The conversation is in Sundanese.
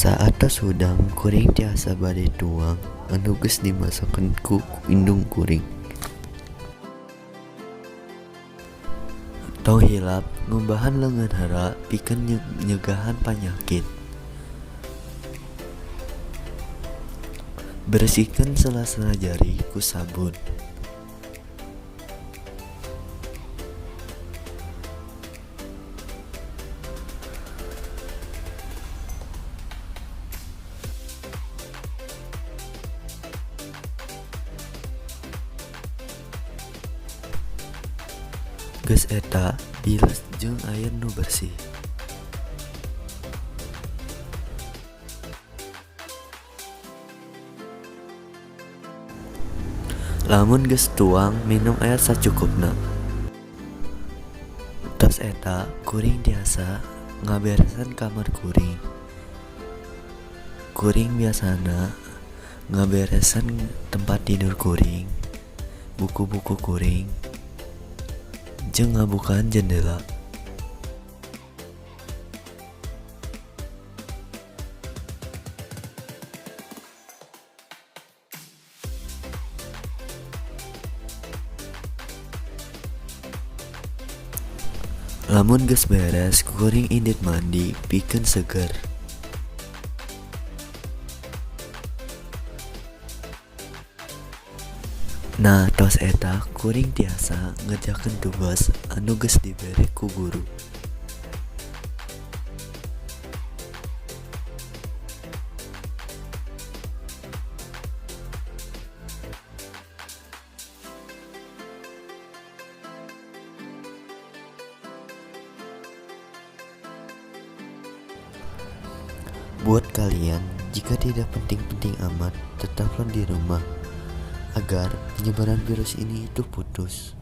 Saatos hudang kuring tiasa bade tuang anu geus dimasakeun ku indung kuring. Tong hilap ngumbahan leungeun heula pikeun nyegahan panyakit. Bersihkeun sela-sela jari ku sabun. Geus eta bilas jeung air nu bersih. Lamun geus tuang, minum air sacukupna. Tos eta kuring tiasa ngaberesan kamar kuring. Kuring biasana ngaberesan tempat tidur kuring, buku-buku kuring, jeung ngabukaan jendela. Lamun geus beres, kuring indit mandi pikeun seger. Nah, tos eta kuring tiasa ngerjakeun tugas anu geus dibere ku guru. Buat kalian, jika tidak penting-penting amat, tetaplah di rumah agar penyebaran virus ini itu putus.